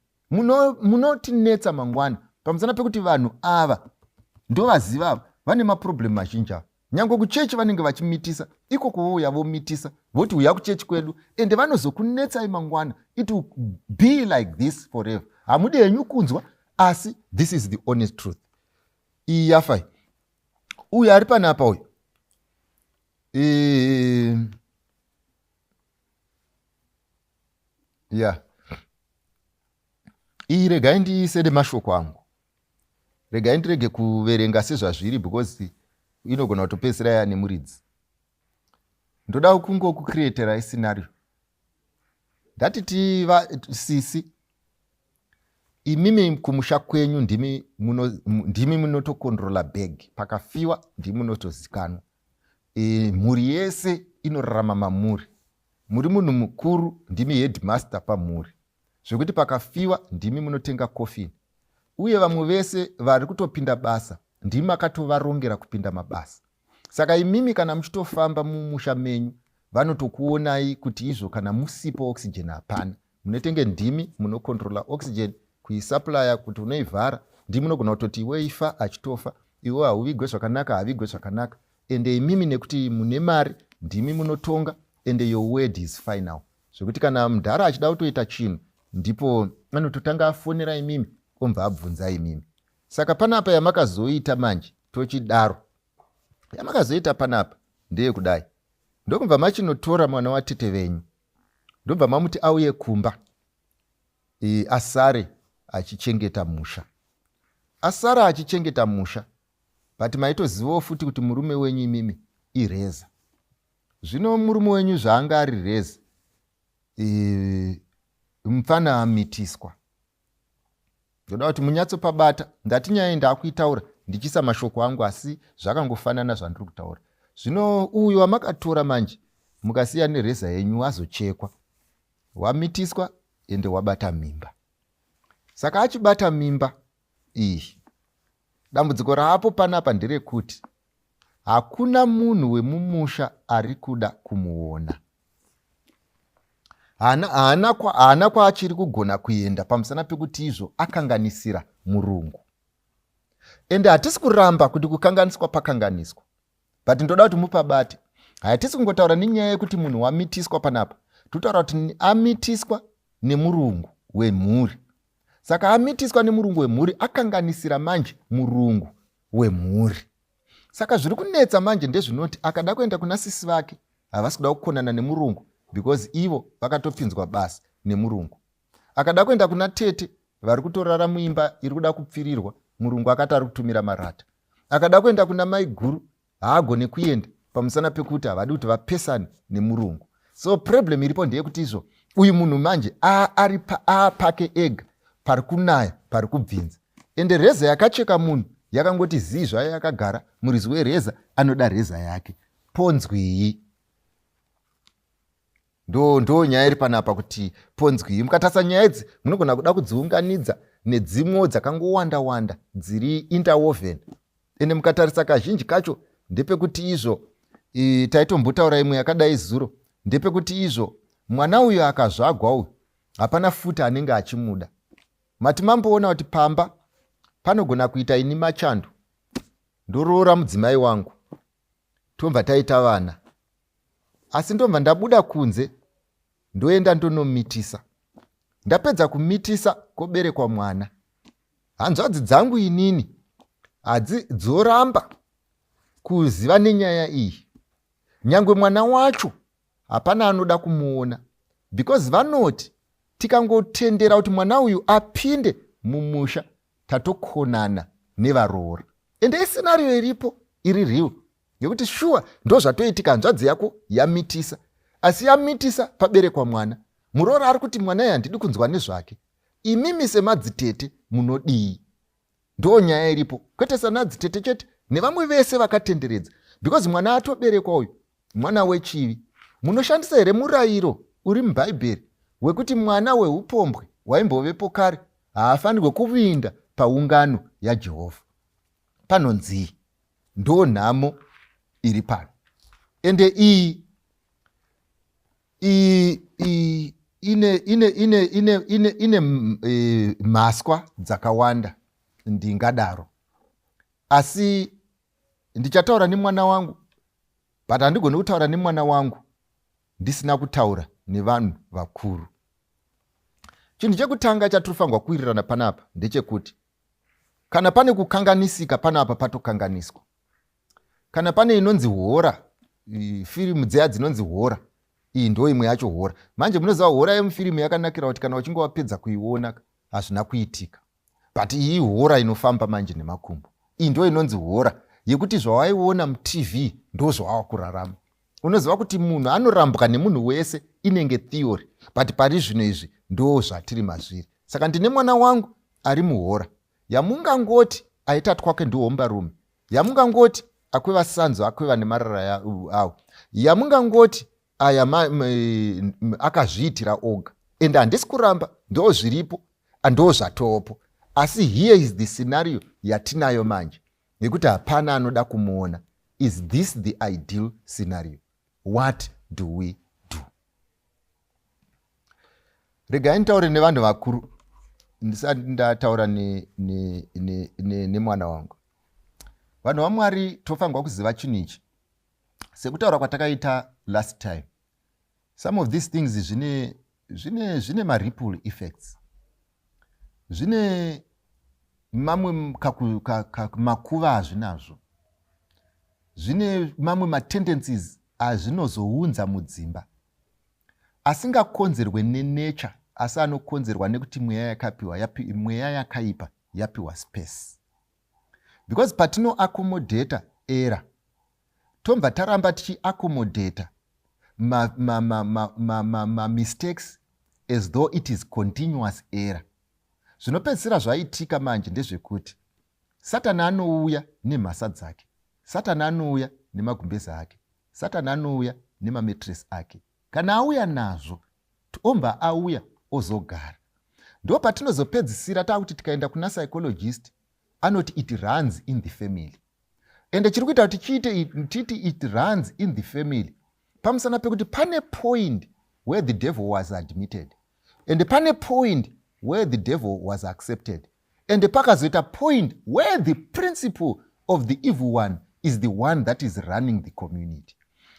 Munotinetsa mangwana pamusana pekuti vanhu ava ndovaziva ava vane maproblem mazhinji ava. Nyange kuchechi vanenge vachimitisa ikoko, vouya vomitisa voti uya kuchechi kwedu, ende vanozokunetsai mangwana. It will be like this forever. Hamudi henyu kunzwa, asi this is the honest truth. Iyi yafai, uyu ari panapa uyu, ya iyi regai ndiise nemashoko angu, regai ndirege kuverenga sezvazviri because inogona kutopedzisira ya nemuridzi. Ndoda kungokucreaterai scenario. Ndati tiva sisi, imimi kumusha kwenyu ndimi munotokontrola bag. Pakafiwa ndimi munotozikanwa. Mhuri yese inorarama mamuri. Muri munhu mukuru, ndimi headmaster pamhuri, zvekuti pakafiwa ndimi munotenga coffin, uye vamwe vese vari kutopinda basa ndimi makatovarongera kupinda mabasa. Saka imimi kana muchitofamba mumusha menyu, vanotokuonai kuti izvo kana musipo oxygen hapana. Munetenge ndimi munokontrola oxygen kuisupplya, kuti unoivhara ndimi. Munogona kutoti iwe ifa, achitofa, iwe hauvigwe zvakanaka, havigwe zvakanaka. Ende imimi nekuti mune mari, ndimi munotonga, ende your word is final. Zvekuti kana mudhara achida kutoita chinhu ndipo anototanga afonera imimi obva abvunza imimi. Saka panapa yamakazoita manje tochidaro. Yamakazoita panapa ndeyekudai. Ndokubva machinotora mwana watete venyu. Ndobva mamuti auye kumba e, asare achichengeta musha. Asara achichengeta musha but maitozivawo futi kuti murume wenyu imimi ireza. Zvino murume wenyu zvaanga ari reza e, mupfana amitiswa. Ndoda kuti munyatsopabata. Ndati nyaya iyi ndakuitaura ndichiisa mashoko angu asi zvakangofanana zvandiri kutaura. Zvino uyu wamakatora manje mukasiya nereza yenyu azochekwa. Wamitiswa ende wabata mimba. Saka achibata mimba iyi dambudziko raapo panapa nderekuti Hakuna munhu wemumusha ari kuda kumuona. Haana, haana, kwa, haana kwaachiri kugona kuenda pamusana pekuti izvo akanganisira murungu. Ende hatisi kuramba kuti kukanganiswa pakanganiswa, but ndoda kuti mupabate. Hatisi kungotaura nenyaya yekuti munhu wamitiswa panapa, totaura kuti amitiswa nemurungu wemhuri. Saka amitiswa nemurungu wemhuri akanganisira manje murungu wemhuri. Saka zviri kunetsa manje ndezvinoti akada kuenda kuna sisi vake havasi kuda kukonana nemurungu because ivo vakatopinzwa basa nemurungu. Akada kuenda kuna tete vari kutorara muimba iri kuda kupfirirwa murungu akati ari kutumira marata. Akada kuenda kuna maiguru haagone kuenda pamusana pekuti havadi kuti vapesane nemurungu. So problem iripo ndeyekuti izvo uyu munhu manje ari pake ega pari kunaya pari kubvinza ende reza yakacheka munhu yakangoti zii zvayo yakagara muridzi wereza anoda reza yake ponzwii ndo ndo nyaya iri panapa kuti ponzwii mukatarisa nyaya idzi munogona kuda kudziunganidza nedzimwewo dzakangowanda wanda dziri interwoven ende mukatarisa kazhinji kacho ndepekuti izvo taitombotaura imwe yakadai zuro ndepekuti izvo mwana uyo akazvagwa uyu hapana futi anenge achimuda Mati mamboona kuti pamba panogona kuita ini machando ndoroora mudzimai wangu tobva taita vana asi ndobva ndabuda kunze ndoenda ndonomitisa ndapedza kumitisa koberekwa mwana hanzvadzi dzangu inini hadzi dzoramba kuziva nenyaya iyi nyangwe mwana wacho hapana anoda kumuona because vanoti tikangotendera kuti mwana uyu apinde mumusha tatokonana nevaroora ende isenario iripo iri real ngekuti shuwa ndozvatoitika hanzvadzi yako yamitisa asi yamitisa paberekwa mwana muroora ari kuti mwana uyu handidi kunzwa nezvake imimi semadzitete munodii Ndo nyaya iripo kwete sanadzitete chete nevamwe vese vakatenderedza because mwana atoberekwa uyu mwana wechivi. Munoshandisa here murayiro uri mubhaibheri wekuti mwana weupombwe waimbovepo kare haafanirwe kuvinda paungano yaJehovha? Panonzii? Ndo nhamo iri pano ende iyi ine ine ine ine ine ine e, mhaswa dzakawanda ndingadaro asi ndichataura nemwana wangu but handigoni kutaura nemwana wangu ndisina kutaura nevanhu vakuru chinhu chekutanga chatinofanirwa kuwirirana panapa ndechekuti kana pane kukanganisika panapa patokanganiswa kana pane inonzi hora firimu dziya dzinonzi hora iyi ndo imwe yacho hora manje munoziva hora yemufirimu yakanakira kuti kana uchinge wapedza kuiona hazvina kuitika but iyi hora inofamba manje nemakumbo iyi ndo inonzi hora yekuti zvawaiona mutv ndo zvawava kurarama unoziva kuti munhu anorambwa nemunhu wese inenge theory but pari zvino izvi ndo zvatiri mazviri saka ndine mwana wangu ari muhora yamungangoti aita twake ndihombarume yamungangoti akweva sanzo akweva nemarara awo yamungangoti aya akazviitira oga and handisi kuramba ndo zviripo ndo zvatopo asi here is the scenario yatinayo manje yekuti hapana anoda kumuona is this the ideal scenario what do we do Regai nditaure nevanhu vakuru ndisati ndataura nemwana ne, ne, ne wangu. Vanhu vaMwari tofanirwa kuziva chinhu ichi. Sekutaura kwatakaita last time. Some of these things zvine zvine zvine maripple effects, zvine mamwe makuva azvinazvo, zvine mamwe matendencies azvinozounza mudzimba asingakonzerwe nenature, asi anokonzerwa nekuti mweya yakapiwa, mweya yakaipa yapiwa space. Because patinoaccommodata error, tobva taramba tichiaccommodata mamistakes as though it is continuous error. Zvinopedzisira zvaitika manje ndezvekuti Satani anouya nemhasa dzake, Satani anouya nemagumbezi ake, Satani anouya nemametresi ake. Kana auya nazvo, omba auya ozogara. Ndo patinozopedzisira taakuti tikaenda kuna psychologist, anoti it runs in the family. Ende chiri kuita kuti chiite titi it runs in the family pamusana pekuti pane point where the devil was admitted, and pane point where the devil was accepted, and pakazoita point where the principle of the evil one is the one that is running the community.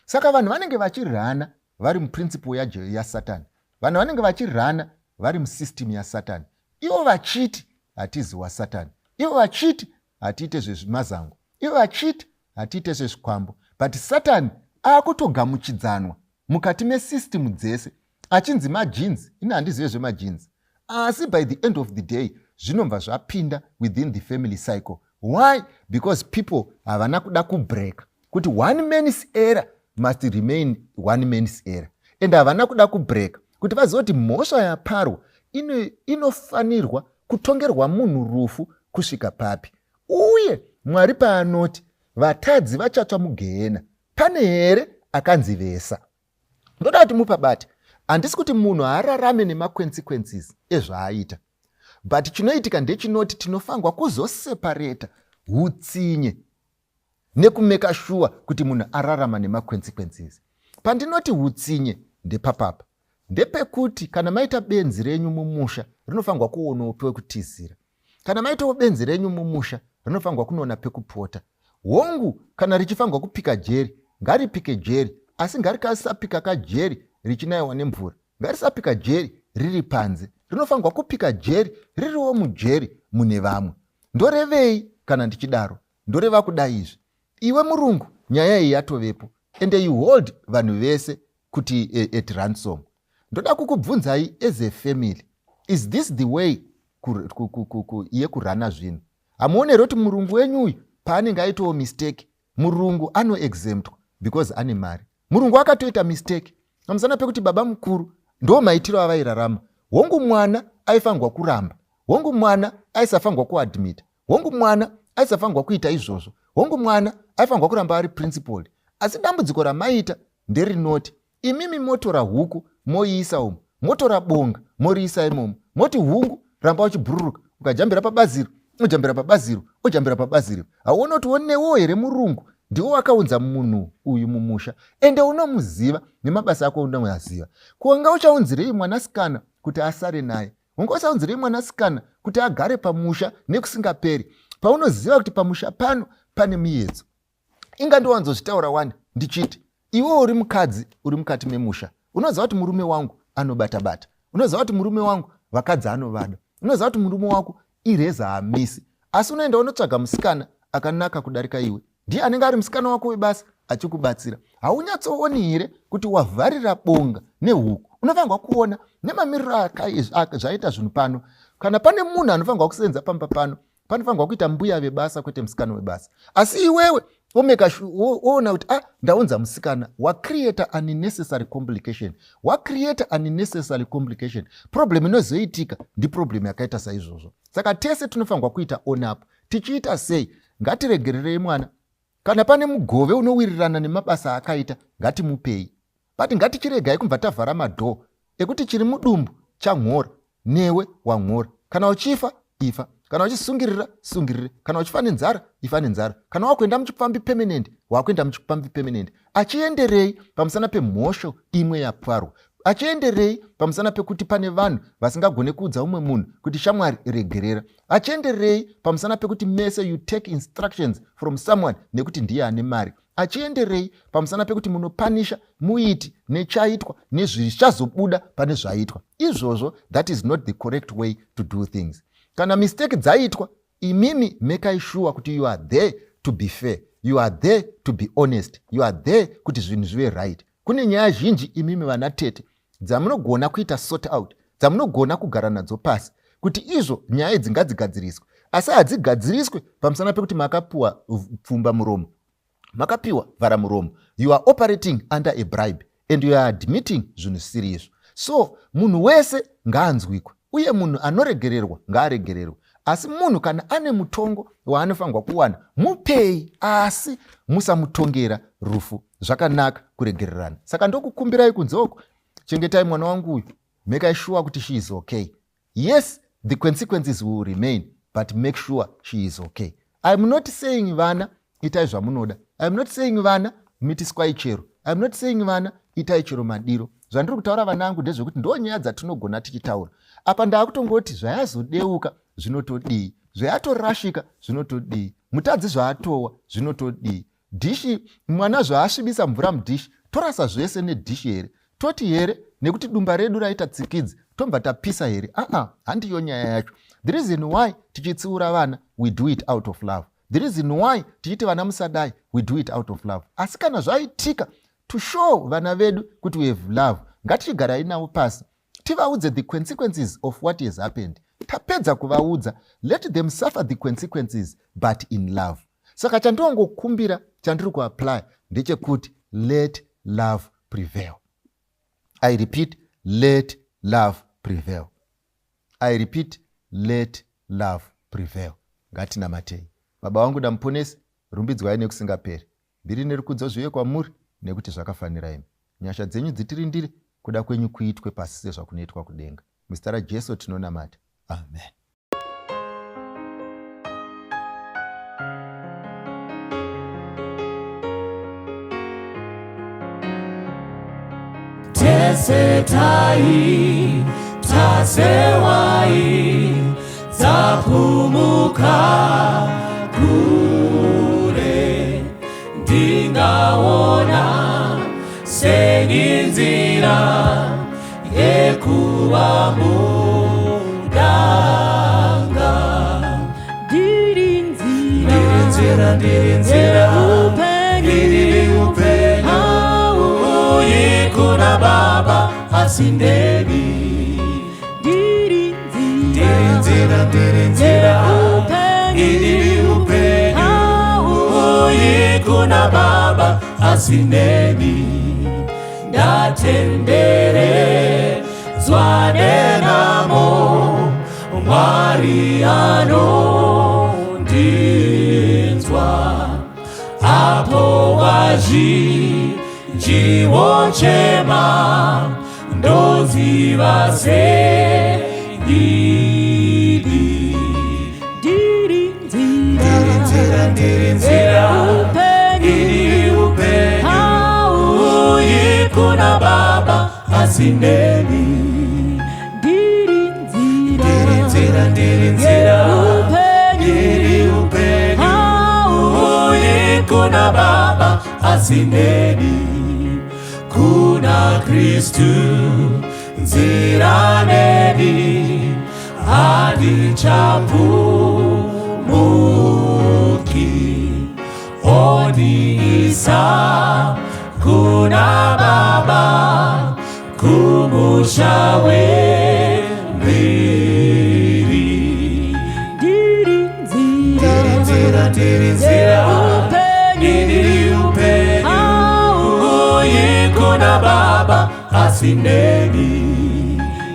Saka vanhu vanenge vachirana vari muprinciple yaSatani, vanhu vanenge vachirana vari musystem yaSatani, ivo vachiti hatizi waSatani, ivo vachiti hatiite zvezvimazango, ivo vachiti hatiite zvezvikwambo, but Satani akutogamuchidzanwa mukati mesystem dzese achinzi magenes. Ini handizive zvemagenes, asi by the end of the day zvinobva zvapinda within the family cycle. Why? Because people havana kuda kubreak kuti one man's error must remain one man's error, and havana kuda kubreak kuti vazive kuti mhosva yaparwa inofanirwa kutongerwa munhu rufu kusvika papi. Uye Mwari paanoti vatadzi vachatsva mugehena, pane here akanzi vesa? Ndoda kuti mupabate. Handisi kuti munhu haararame nemaconsequences ezvaaita, but chinoitika ndechinoti tinofanirwa kuzoseparata utsinye nekumeka sure kuti munhu ararama nemaconsequences. Pandinoti utsinye ndepapapa, ndepekuti kana maita benzi renyu mumusha, rinofanirwa kuonawo pekutizira. Kana maitawo benzi renyu mumusha, rinofanirwa kunoona pekupota. Hongu, kana richifanirwa kupika jeri, ngaripike jeri, asi ngarikasapika kajeri richinayiwa nemvura, ngarisapika jeri riri panze. Rinofanirwa kupika jeri ririwo mujeri mune vamwe. Ndorevei kana ndichidaro? Ndoreva kudai izvi: iwe murungu, nyaya iyi yatovepo, ende you hold vanhu vese kuti at ransom. Ndoda kukubvunzai as a family, is this the way yekurana zvinhu? Hamuoni here kuti murungu wenyu uyu paanenge aitawo mistake, murungu anoexemptwa because ane mari? Murungu akatoita mistake pamusana pekuti baba mukuru ndo maitiro avairarama. Hongu, mwana aifanirwa kuramba. Hongu, mwana aisafanirwa kuadmita. Hongu, mwana aisafanirwa kuita izvozvo. Hongu, mwana aifanirwa kuramba ari principled. Asi dambudziko ramaita nderinoti imimi motora huku moiisa umu, motora bonga moriisa imomo, moti hungu, ramba uchibhururuka, ukajambira pabaziro, ojambira pabaziro, ojambira pabaziro. Hauoni kuti onewo here murungu ndiwo wakaunza munhu uyu mumusha, ende unomuziva nemabasa ako, unoaziva? Kuwanga uchaunzirei mwanasikana kuti asare naye? Unga uchaunzirei mwanasikana kuti agare pamusha nekusingaperi, paunoziva kuti pamusha pano pane muedzo? Inga ndowanzozvitaura wani ndichiti iwe uri mukadzi uri mukati memusha, unoziva kuti murume wangu anobata bata, unoziva kuti murume wangu vakadzi anovada, unoziva kuti murume wako ireza hamisi, asi unoenda unotsvaga musikana akanaka kudarika iwe, ndiye anenge ari musikana wako webasa achikubatsira. Haunyatsooni here kuti wavharira bonga nehuku? Unofanirwa kuona nemamiriro zvaita zvinhu pano. Kana pane munhu anofanirwa kusenza pamba pano, panofanirwa kuita mbuya vebasa, kwete musikana webasa. Asi iwewe omeka oona kuti, ah, ndaunza musikana, wacreata unnecessary complication, wacreata unnecessary complication. Problem inozoitika ndiproblem yakaita saizvozvo. Saka tese tinofanirwa kuita own up. Tichiita sei? Ngatiregererei mwana. Kana pane mugove unowirirana nemabasa akaita, ngatimupei, but ngatichiregai kubva tavhara madhoo ekuti chiri mudumbu chamhora newe wamhora. Kana uchifa, ifa. Kana uchisungirira, sungirire. Kana uchifa nenzara, ifa nenzara. Kana wakuenda muchipfambi permanent, wakuenda muchipfambi permanent. Achienderei pamusana pemhosho imwe yapwarwa? Achienderei pamusana pekuti pane vanhu vasingagone kuudza umwe munhu kuti shamwari, regerera? Achienderei pamusana pekuti mese you take instructions from someone nekuti ndiye ane mari? Achienderei pamusana pekuti munopanisha muiti nechaitwa nezvichazobuda pane zvaitwa izvozvo. That is not the correct way to do things. Kana mistake dzaitwa, imimi mekai sure kuti you are there to be fair, you are there to be honest, you are there kuti zvinhu zvive right. Kune nyaya zhinji, imimi vana tete, dzamunogona kuita sort out, dzamunogona kugara nadzo pasi kuti izvo nyaya idzi ngadzigadziriswe, asi hadzigadziriswe pamusana pekuti makapiwa pfumba muromo, makapiwa vhara muromo. You are operating under a bribe and you are admitting zvinhu zvisiri izvo. So munhu wese ngaanzwikwe, uye munhu anoregererwa ngaaregererwe, asi munhu kana ane mutongo waanofanirwa kuwana, mupei, asi musamutongera rufu. Zvakanaka kuregererana. Saka ndokukumbirai kunze uko, chengetai mwana wangu uyu, mekai sure kuti she is okay. Yes, the consequences will remain, but make sure she is okay. I'm not saying vana itai zvamunoda. I'm not saying vana mitiswai chero. I'm not saying vana itai chero madiro. Zvandiri kutaura, vanangu, ndezvekuti ndo nyaya dzatinogona tichitaura apa. Ndaakutongoti zvayazodeuka zvinotodii, zvayatorashika zvinotodii, mutadzi zvaatowa zvinotodii, dhishi mwana zvaasvibisa mvura mudhishi, torasa zvese nedhishi here? Toti here nekuti dumba redu raita tsikidzi tobva tapisa here? Aa, handiyo nyaya yacho. The reason why tichitsiura vana, we do it out of love. The reason why tichiti vana musadai, we do it out of love. Asi kana zvaitika, to show vana vedu kuti we have love, ngatichigarai navo pasi, tivaudze the consequences of what has happened. Tapedza kuvaudza, let them suffer the consequences, but in love. Saka chandinongokumbira, chandiri kuapply ndechekuti let love prevail. I repeat, let love prevail. I repeat, let love prevail. Ngatinamatei. Baba vangu naMuponesi, rumbidzwai nekusingaperi. Mbiri nerukudzo zvive kwamuri, nekuti zvakafanira imi. Nyasha dzenyu dzitirindire, kuda kwenyu kuitwe pasi sezvakunoitwa kudenga. Muzita raJesu tinonamata, amen. Tese tai tasewai dzapumuka kure, ndingaona seninzira yekuva mudanga. Ndiri nzira, Ndiri nzira, ndiri nzira, yeupenyu, ndiri upenyu, hauuyi uyi kuna Baba asi neni. Ndiri Ndiri nzira, nzira, ndiri nzira, yeupenyu, ndiri upenyu, hauuyi uyi kuna Baba asi neni. Ndatenderedzwa nenamo, Mwari anondinzwa apo vazhinji vochema, ndoziva seidi. Ndiri nzira, Ndiri nzira, ndiri nzira, yeupenyu, ndiri upenyu, hauuyi uyi kuna Baba asi neni. Ndiri nzira, Ndiri nzira, ndiri nzira, yeupenyu, ndiri upenyu, hauuyi uyi kuna Baba asi neni. Kuna Kristu nzira neni, handichapumuki, ondiisa kuna Baba, kumusha wembiri. Ndiri nzira, Ndiri nzira, ndiri nzira, yeupenyu, ndiri upenyu, hauuyi uyi kuna Baba asi neni.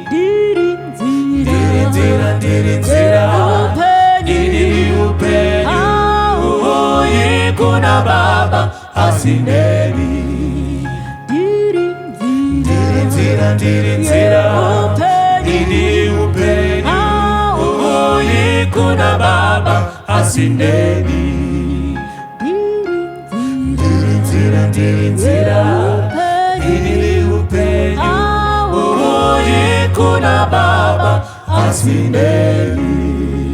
Ndiri nzira, Ndiri nzira, ndiri nzira, yeupenyu, ndiri upenyu, hauuyi uyi kuna Baba asi neni. Ndiri nzira, Ndiri nzira, ndiri nzira, yeupenyu, ndiri upenyu, hauuyi uyi kuna Baba asi neni. Ndiri nzira, Ndiri nzira, ndiri nzira, yeupenyu, ndiri upenyu, hauuyi uyi kuna Baba asi neni.